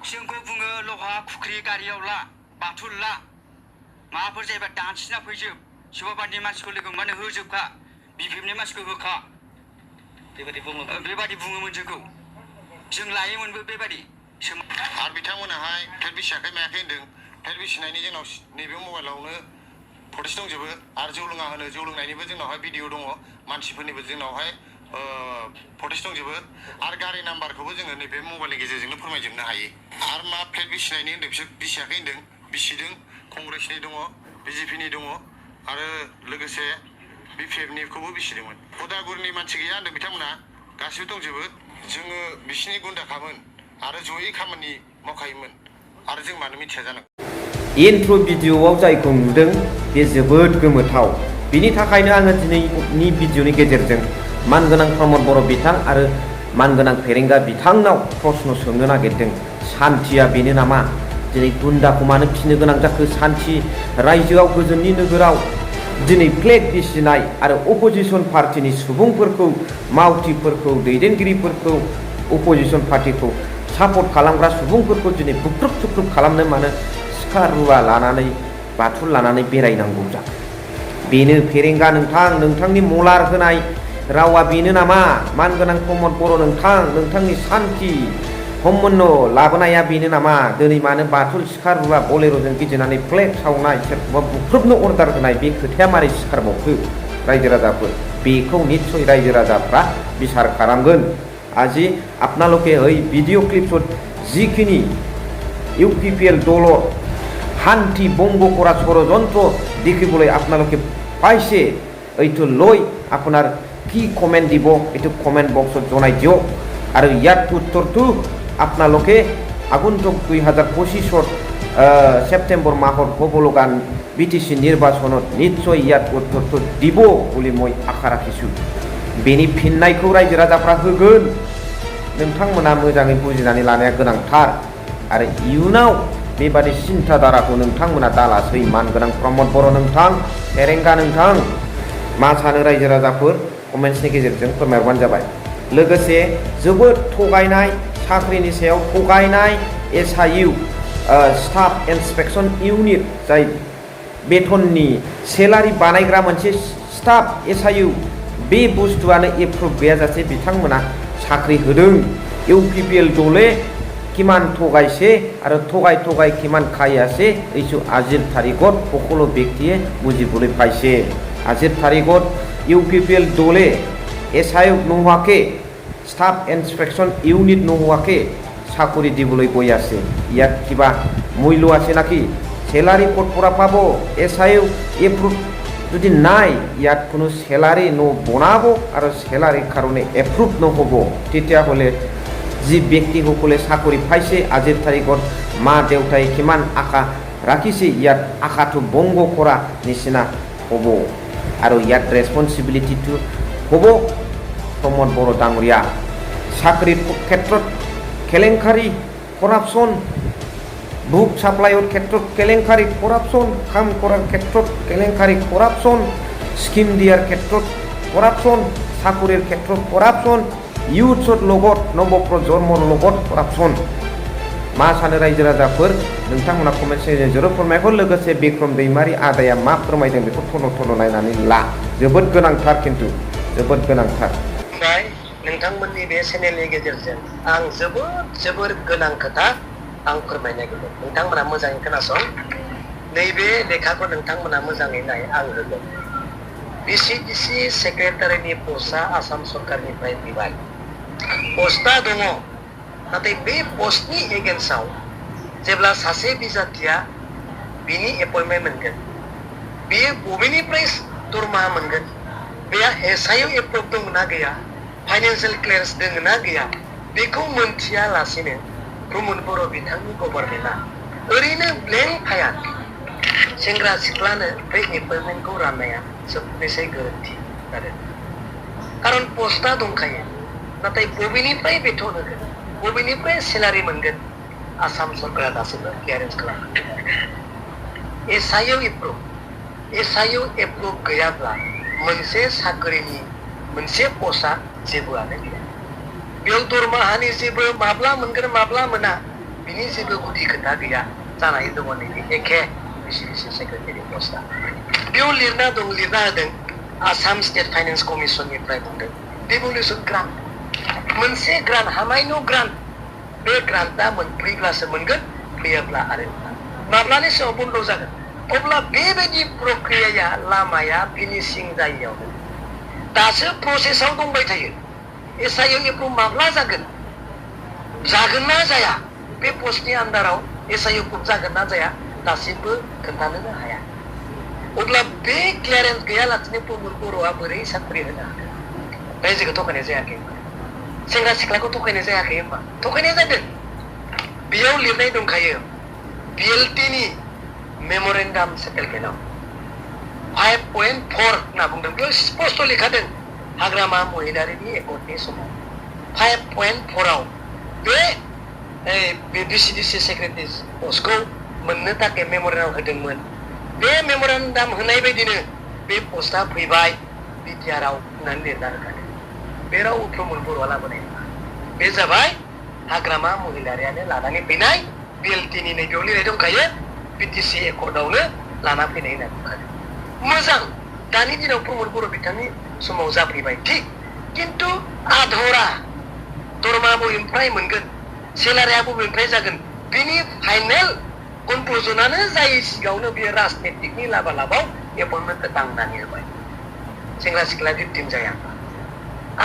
जोंखौ बुङो लहा खुख्रि गारियाव ला बाथुल ला माबाफोर जायोबा दानसिना फैजोब सोरबाबादि मानसिखौ लोगो मोनबानो होजोबखा बिफिएफनि मानसिखौ होखा बेबादि बुङोमोन जोंखौ जों लायोमोनबो बेबादि आरो बिथांमोनाहाय पेट बिसियाखै मायाखै होन्दों पेट बिसिनायनि जोंनाव नैबे मबाइलावनो फटेज दंजोबो आरो जौ लोङा होनो जौ लोंनायनिबो जोंनावहाय भिडिअ दङ मानसिफोरनिबो जोंनावहाय फटेज दंजोबो आरो गारि नाम्बारखौबो जोङो नैबे मबाइलनि गेजेरजोंनो फोरमायजोबनो हायो आरो मा प्लेट बिसिनायनि होन्दों बिसोर बिसियाखै होन्दों बिसिदों कंग्रेसनि दङ बिजेपिनि दङ आरो लोगोसे बिपिएफनिखौबो बिसिदोंमोन उदालगुरिनि मानसि गैया होन्दों बिथांमोना गासिबो दंजोबो जोङो बिसिनि गुन्दाखामोन आरो जयै खामानि मावखायोमोन आरो जों मानो मिथिया जानांगौ इन्ट्र' भिडिअ'आव जायखौ नुदों बे जोबोद गोमोथाव बिनि थाखायनो आङो दिनैनि भिडिअ'नि गेजेरजों मानगोनां प्रमद बर' बिथां आरो मानगोनां फेरेंगा बिथांनाव प्रश्न सोंनो नागिरदों सान्थिया बेनो नामा दिनै गुन्दाखौ मानो फिनो गोनां जाखो सान्थि रायजोआव गोजोननि नोगोराव दिनै फ्लेग बिसिनाय आरो अपोजिसन पार्टिनि सुबुंफोरखौ मावथिफोरखौ दैदेनगिरिफोरखौ अपोजिसन पार्टिखौ सापर्ट खालामग्रा सुबुंफोरखौ दिनै बुख्रुब सुख्रुब खालामनो मानो सिखा रुवा लानानै बाथुल लानानै बेरायनांगौ जाखो बेनो फेरेंगा नोंथांनि मलार होनाय रावा बेनो नामा मानगोनां प्रमद बर' नोंथांनि सान्थि हममन्न लाबोनाया बेनो नामा दिनै मानो बाथुल सिखा रुवा बलेर'जों गिदिंनानै फ्लेग सावनाय सोरखौबा बुख्रुबनो अर्डार होनाय बे खोथाया मारै सिखारबावखो रायजो राजाफोर बेखौ निस्सय रायजो राजाफ्रा बिसार खालामगोन আজি আপনালোকে ওই ভিডিও ক্লিপসত যিখিনি ইউপিপিএল দলৰ শান্তি বংগ কৰা ষড়যন্ত্ৰ দেখিবলৈ আপোনালোকে পাইছে এইটো লৈ আপোনাৰ কি কমেণ্ট দিব এইটো কমেণ্ট বক্সত জনাই দিয়ক আৰু ইয়াৰ উত্তৰটো আপোনালোকে আগন্তুক 2025 সেপ্টেম্বৰ মাহত হ'ব লগা বিটিসি নিৰ্বাচনত নিশ্চয় ইয়াৰ উত্তৰটো দিব বুলি মই আশা ৰাখিছোঁ बेनि फिननायखौ रायजो राजाफ्रा होगोन नोंथांमोना मोजाङै बुजिनानै लानाया गोनांथार आरो इयुनाव बेबादि सिन्थाधाराखौ नोंथांमोना दालासै मानगोनां प्रमद बर' नोंथां फेरेंगा नोंथां मा सानो रायजो राजाफोर कमेन्ट्सनि गेजेरजों फोरमायहरबानो जाबाय लोगोसे जोबोद थगायनाय साख्रिनि सायाव थगायनाय एसआइइउ स्टाफ इन्सपेक्शन इउनिट जाय बेथननि सेलारि बानायग्रा मोनसे स्टाफ एसआइइउ बे बुस्थुआनो एप्रुभ गैयाजासे बिथांमोना साख्रि होदों इउपिपिएल दले किमान थगायसे आरो थगाय किमान खायासे এইসব আজিৰ তাৰিখত সকলো ব্যক্তিয়ে বুজিবলৈ পাইছে আজিৰ তাৰিখত ইউপিপিএল দলে এছআইইউ নোহোৱাকে ষ্টাফ ইন্সপেকশ্যন ইউনিট নোহোৱাকে চাকৰি দিবলৈ গৈ আছে ইয়াত কিবা মূল্য আছে নাকি সেলাৰি ক'ত পৰা পাব এছআইইউ এপ্ৰুভ যদি নাই ইয়াত কোনো সেলারি নবনাব আৰু সেলারির কারণে এপ্রুভ নহ'ব তেতিয়াহ'লে যি ব্যক্তিসকলে চাকৰি পাইছে আজিৰ তাৰিখত মা দেউতাই কিমান আশা ৰাখিছে ইয়াত আশাটো বংগ কৰা নিচিনা হ'ব আৰু ইয়াত ৰেছপন্সিবিলিটিটো হ'ব প্ৰমদ বৰ ডাঙৰীয়া চাকৰিৰ ক্ষেত্ৰত কেলেংকাৰী কৰাপশ্যন বুক সাপ্লাইৰ ক্ষেত্ৰত কেলেংকাৰী কৰাপশ্যন কাম কৰাৰ ক্ষেত্ৰত কেলেংকাৰী কৰাপশ্যন স্কিম দিয়াৰ ক্ষেত্ৰত কৰাপশ্যন চাকৰিৰ ক্ষেত্ৰত কৰাপশ্যন ইউথৰ লগত নৱপ্ৰজন্মৰ লগত কৰাপশ্যন मा सानो रायजो राजाफोर नोंथांमोना कमेन्ट सेक्सनआव जरूर फोरमायहर लोगोसे बिक्रम दैमारी आदाया मा फोरमायदों बेखौ थन' नायनानै ला जोबोद गोनांथार खिन्थु जोबोद गोनांथार नोंथांमोननि बे चेनेलनि गेजेरजों आं जोबोर गोनां खोथा आं फोरमायनो नागिरदों नोंथांमोना मोजाङै खोनासं नैबे लेखाखौ नोंथांमोना मोजाङै नाय आं होगोन बिसिडिसि सेक्रेटारिनि पस्टआ आसाम सरकारनिफ्राय फैबाय पस्टआ दङ नाथाय बे पस्टनि एगेन्स्टआव जेब्ला सासे बिजाथिया बिनि एपइन्टमेन्ट मोनगोन बेयो बबेनिफ्राय दरमाहा मोनगोन बेहा एसआइइउ एप्रुभ दङ ना गैया फाइनान्सियेल क्लियारेन्स दङ ना गैया बेखौ मोनथियालासेनो प्रमद बर' बिथांनि गभर्नमेन्टआ ओरैनो ब्लेंक फाया सेंग्रा सिख्लानो बे एपइन्टमेन्टखौ राननाया सबनिसाय गोरोन्थि जादों खारन पस्टआ दंखायो नाथाय बबेनिफ्राय बेथन होगोन बबेनिफ्राय सेलारि मोनगोन आसाम सरकारा दासिमबो क्लियारेन्स खालामाखै एसआइइउ एप्रुभ गैयाब्ला मोनसे साख्रिनि मोनसे पस्टआ जेबोआनो गैया बेयाव दरमाहानि जेबो माब्ला मोनगोन माब्ला मोना बिनि जेबो गुदि खोथा गैया जानानै दङ नैबे एखे बिसिडिसि सेक्रेटारि पस्टआ बेयाव लिरना होदों आसाम स्टेट फाइनेन्स कमिसननिफ्राय बुंदों डेभलुसन ग्रान्ट मोनसे ग्रान्ट हामायनो ग्रान्ट बे ग्रान्टआ मोनफैब्लासो मोनगोन फैयाब्ला आरो माब्लानि समाव बन्द जागोन अब्ला बेबायदि प्रक्रियाया लामाया फिनिशिं जायैयावनो दासो प्रसेसआव दंबाय थायो एसआइओ एप्रुभ माब्ला जागोन ना जाया बे पस्टनि आन्दाराव एसआइओ एप्रुभ जागोन ना जाया दासिमबो खोन्थानोनो हाया अब्ला बे क्लियारेन्स गैयालासिनो प्रमद बर'आ बोरै साख्रि होनो हागोन रायजोखौ थगायनाय जायाखै सेंग्रा सिख्लाखौ थगायनाय जायाखै होमबा थगायनाय जादों बेयाव लिरनाय दंखायो बिएलटिनि मेम'रेन्डाम सेटेलमेन्टआव 5.4 होनना बुंदों बेयाव स्पष्ट लिखादों हाग्रामा महिलारिनि एकर्डनि समाव 5.4 आव बे बिसिडिसि सेक्रेटारि पस्टखौ मोननो थाखाय मेम'रेन्डाम होदोंमोन बे मेम'रेन्डाम होनाय बायदिनो बे पस्टआ फैबाय बिटिआरआव होननानै लिरना होखादों बे राव प्रमद बर'आ लाबोनाय नङा बे जाबाय हाग्रामा महिलारियानो लानानै फैनाय बिएलटिनि नैबेयाव लिरनाय दंखायो बिटिसि एकर्डआवनो लाना फैनाय होनना बुंखादों मोजां दानि दिनाव प्रमद बर' बिथांनि समाव जाफैबाय थिग किन्तु आधरा दरमा बबेनिफ्राय मोनगोन सेलारिया बबेनिफ्राय जागोन बिनि फाइनेल कनक्लुजनानो जायै सिगाङावनो बेयो राजनितिकनि लाबालाबाव एपइन्टमेन्टखौ दांनानै होबाय सेंग्रा सिख्ला भिक्टिम जाया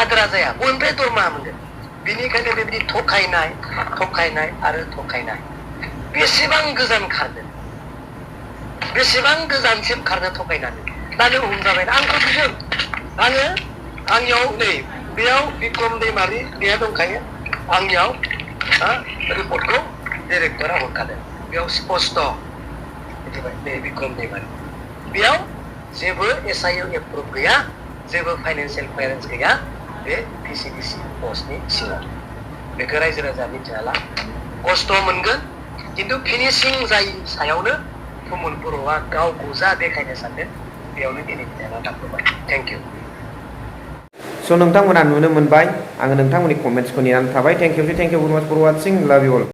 आद्रा जाया बबेनिफ्राय दरमा मोनगोन बिनिखायनो बेबायदि थखायनाय आरो थखायनाय बेसेबां गोजान खारदों बेसेबां गोजानसिम खारनो थगायनानै दानो हमजाबाय आंखौ बुंदों आंनियाव नै बेयाव बिक्रम दैमारि बेहा दंखायो आंनियाव रिपर्टखौ डिरेक्टरा हरखादों बेयाव स्पष्ट नै बिक्रम दैमारि बेयाव जेबो एसआइओ एप्रुभ गैया जेबो फाइनेन्सियेल क्लियारेन्स गैया बे बिसिडिसि पस्टनि सिङाव बेखौ रायजो राजा मिथिहाला खस्थ' मोनगोन किन्तु फिनिशिं जायै सायावनो प्रमद बर'आ गावखौ जा देखायनो सानदों बेयावनो दिनै बिथाङा दाखोबाय थेंक इउ स' नोंथांमोना नुनो मोनबाय आङो नोंथांमोननि कमेन्ट्सखौ नेनानै थाबाय थेंक इउ भेरि माच फर वाचिं लाभ इउ अल